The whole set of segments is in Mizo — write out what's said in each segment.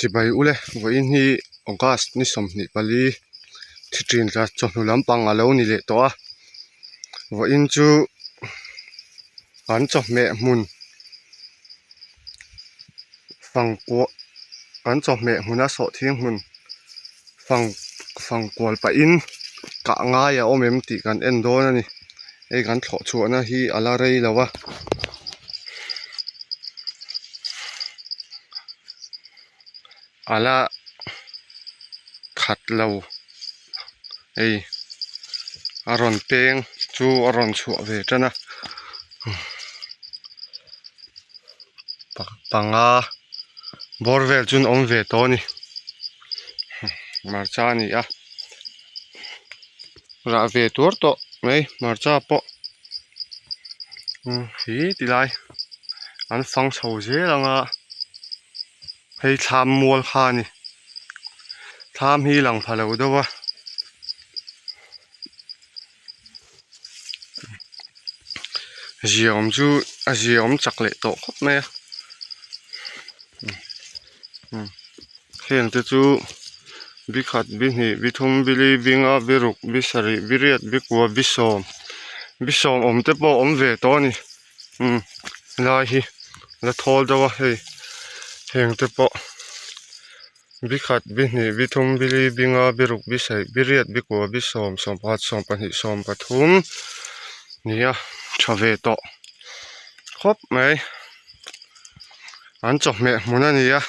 Chibai ule vawiin hi August ni 24 thi ṭin tla chawhnu lampang a lo ni leh tawh a vawiin chu an chawhmeh hmun fang kuah an chawhmeh hmuna sawhthing hmun fang fang kual pahin kah ngai a awm em tih kan en dawn a ni hei kan thlawh chhuahna hi a la rei lo a. A la khat lo hei a rawn peng chu a rawn chhuah ve tan a panga bawr vel chu an awm ve tawh a ni hmarcha a ni a rah ve tuar tawh mai hmarcha pawh hi ti lai an fang chho zel ang a hei thlam mual kha a ni thlam hi lang pha lo deuh a ziaawm chu a ziaawm chak leh tawh khawp mai a heng te chu bi khat bi hnih bi thum bi li bi nga bi ruk bi sarih bi riat bi kua bi sawm bi sawm awm te pawh a awm ve tawh a ni umm lai hi la thawl deuh a hei heng te pawh bi khat bi hnih bi thum bi li bi nga bi ruk bi sarih bi riat bi kua bi sawm sawm pakhat sawm pahnih sawm pathum nia tha ve tawh khawp mai. An chawhmeh hmun a ni a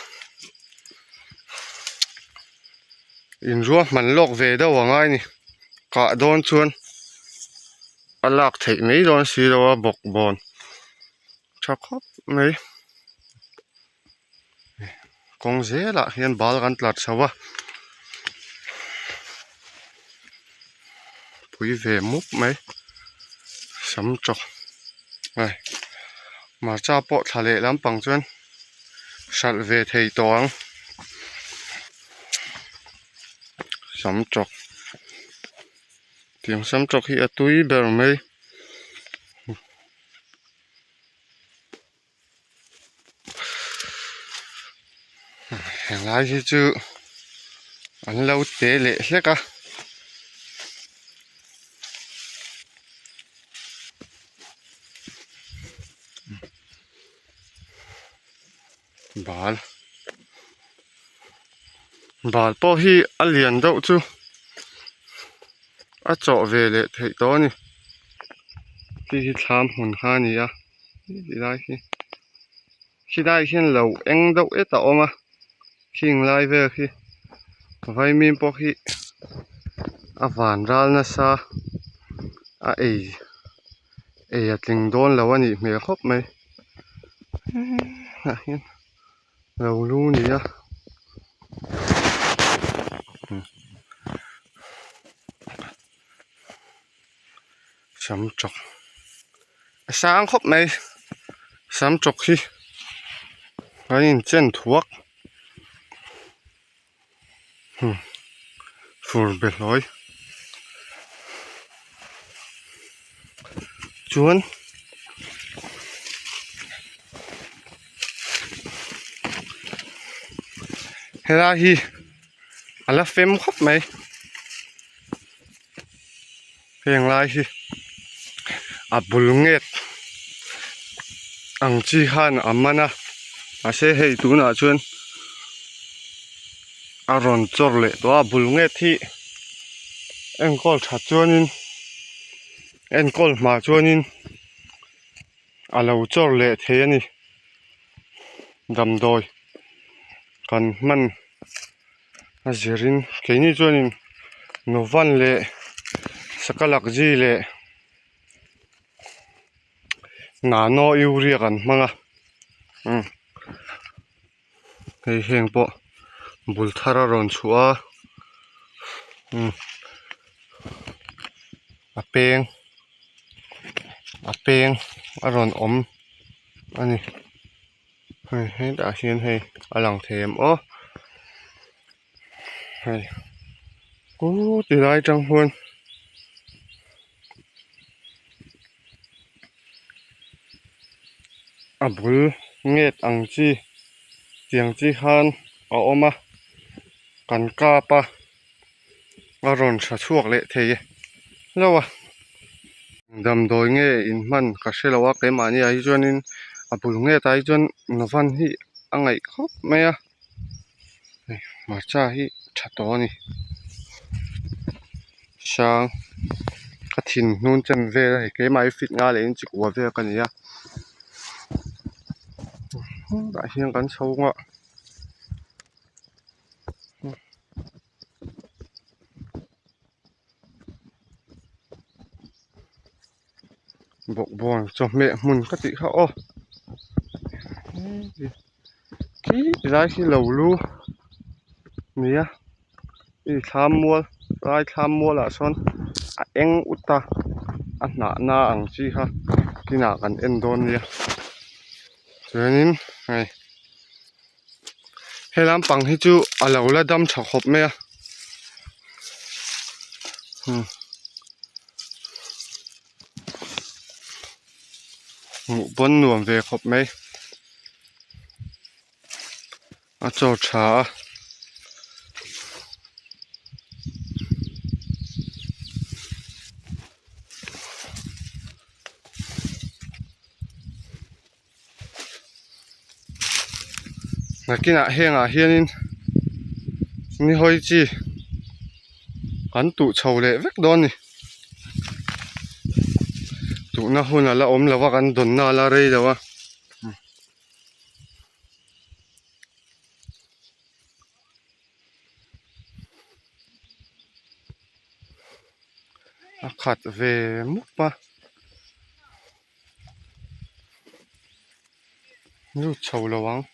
inruah hman lawk ve deuh a ngai a ni kah dawn chuan a lak theih mai dawn si lo a bawkbawn tha khawp mai kawng zelah hian bal kan tlar chho a pui ve mup mai sam tawk ai hmarcha pawh thla leh lampang chuan hralh ve thei tawh ang sam tawk tiang sam tawk hi a tui ber mai. Helai hi chu an lo te leh hlek a. Bal bal pawh hi a lian deuh chu a chawh ve leh theih tawh a ni hei hi thlam hmun kha a ni a. Tilai hi khilai hian lo eng deuh et a awm a khing lai vel khi vaimim pawh khi a van ral nasa a ei ei a tling dawn lo a nih hmel khawp mai ah hian lo lu a ni a. Sam tawk a sang khawp mai sam tawk hi a inchen thuak fur be hlawi chuan helai hi a la fem khawp mai. Heng lai hi a bul nget ang chi khan a man a mahse hei tunah chuan a rawn chawr leh tawh a bul nget hi enkawl that chuanin enkawl hma chuanin a lo chawr leh thei a ni damdawi kan hman. A zirin keini chuanin Novan leh Sakalakji leh Nano Urea kan hmang a umm hei heng pawh bul thar a rawn chhuah a umm a peng a peng a rawn awm a ni. Hei hetah hian hei a lang thei em aw hei u ti lai tang huan a bul nget ang chi tiang chi khan. a awm a kan kap a a rawn tha chhuak leh thei hlauh a damdawi nge in hman ka hre lo a keimahni ah hi chuanin a bul nget ah hi chuan navan hi a ngaih khawp mai a hei hmarcha hi tha tawh a ni sang ka thin hnun chem vel a ni keimah hi fit nga leh in chi kua vel ka ni a tah hian kan chho nghah. Bawkbawn chawhmeh hmun ka tih kha aw khi tilai khi lo lu nia hei thlam mual lai thlam mual ah sawn a eng ut a a hnah na ang chi kha kinah kan en dawn nia chuanin hei. He lampang hi chu a lo la dam tha khawp mai a hmuh pawn nuam ve khawp mai a chaw tha a. Nakinah hengah hianin nihawi chi an tuh chho leh vek dawn a ni tuhna hun a la awm lo a kan dawnna a la rei lo a. A khat ve mup a. Lut chho lo ang.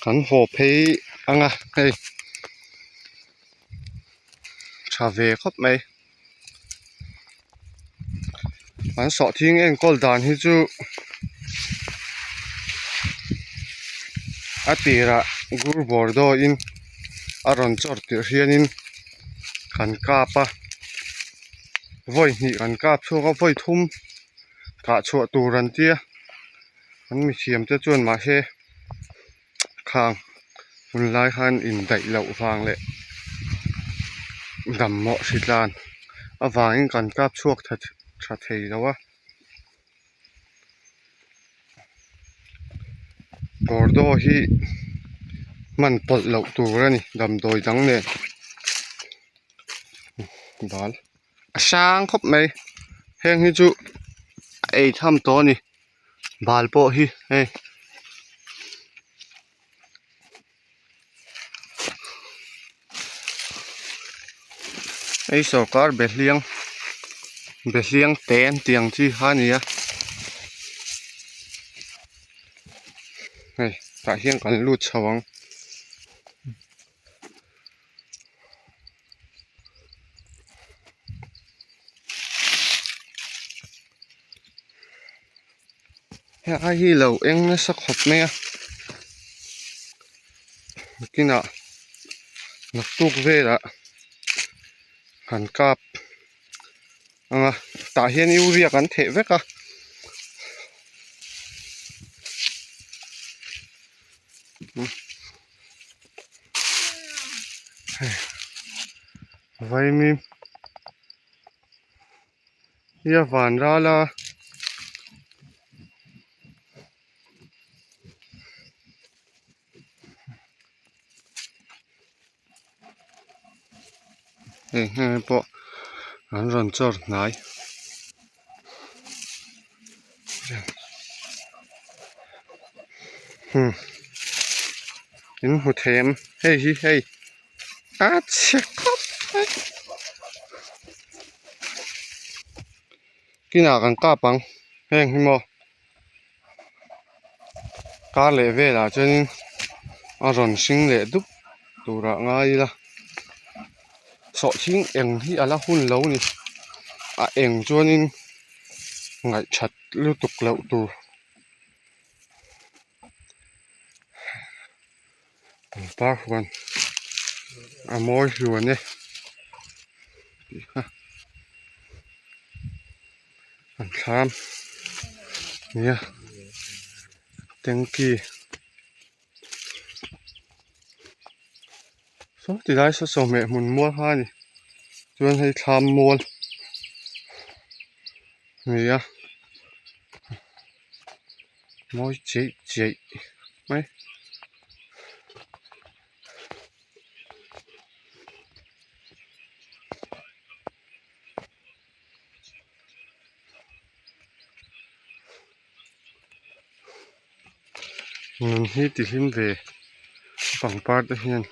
Kan haw phei ang a hei tha ve khawp mai. An sawhthing enkawl dan hi chu a tirah gur bawr dawhin a rawn chawr tirh hianin kan kap a vawi hnih kan kap chhuak a vawi thum kah chhuah tur an tia an mithiam te chuan mahse khang hun lai khan indaih loh vang leh dam mawh hri tlan avangin kan kap chhuak tha tha thei lo a Bordeaux hi hman pawlh loh tur a ni damdawi dang nen bal a hrang khawp mai heng hi chu a ei tham tawh a ni. Bal pawh hi hei hei sawrkar behliang behliang te an tih ang chi kha a ni a hei tah hian kan lut chho ang. Helai hi lo eng nasa khawp mai a nakinah naktuk velah han kap ang a tah hian urea kan theh vek a. Vaimim hi a van ral a hei heng pawh an rawn chawr hnai. In hmu thei em hei hi hei a chhe khawp mai kinah kan kap ang heng hi maw kar leh velah chuanin a rawn hring leh dup turah ngai ila sawhthing eng hi a la hun lo a ni a eng chuanin ngaihthat lutuk loh tur pangpar huan a mawi hluan e tih kha an thlam. Nia tanky saw ti lai saw chawhmeh hmun mual kha a ni chuan hei thlam mual a ni a mawi chiaih chiaih mai. Nun hi ti hlim ve pangpar te hian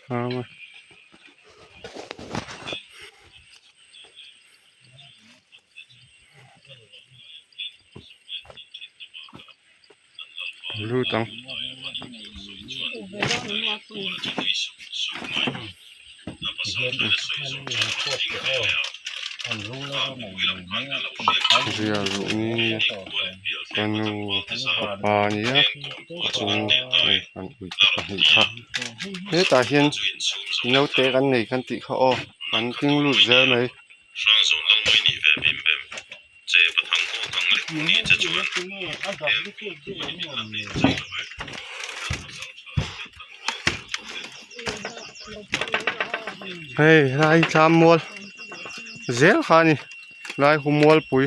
thlam a. Lut ang. Rial luh ni ka nu ka pa a nia chu hei kan uite pahnih kha hetah hian naute kan nei kan tih kha aw kan keng lut zel mai. Hei helai hi thlam mual zel kha a ni helai hu mualpui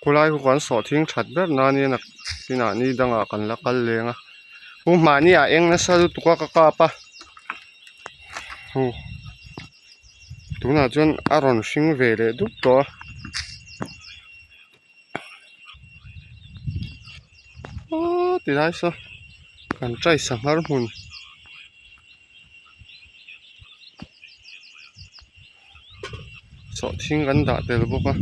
khulai khu kan sawhthing that ber nan ania nakinah ni dangah kan la kal leng a hu mahni ah eng nasa lutuk a ka kap a. Tunah chuan a rawn hring ve leh dup tawh a aw ti lai saw kan try sanghar hmun sawhthing kan dah tel bawk a.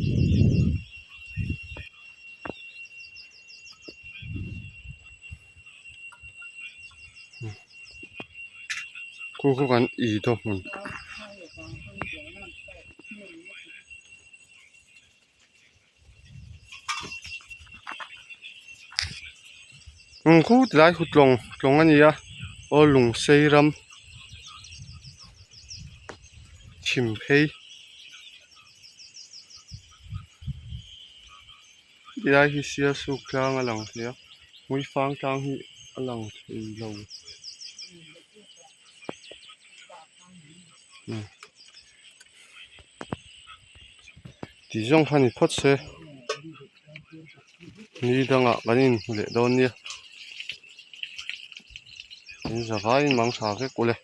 Khu khu kan i daw hmun. Umm khu tilai khu tlawng tlawng a ni a aw lung sei ram chhim phei Tilai hi sialsuk tlang a lang thei a hmuifang tlang hi a lang thei lo tih zawng kha ni phawt se ni dangah kan inhmu leh dawn nia in zavaiin mang tha vek ule.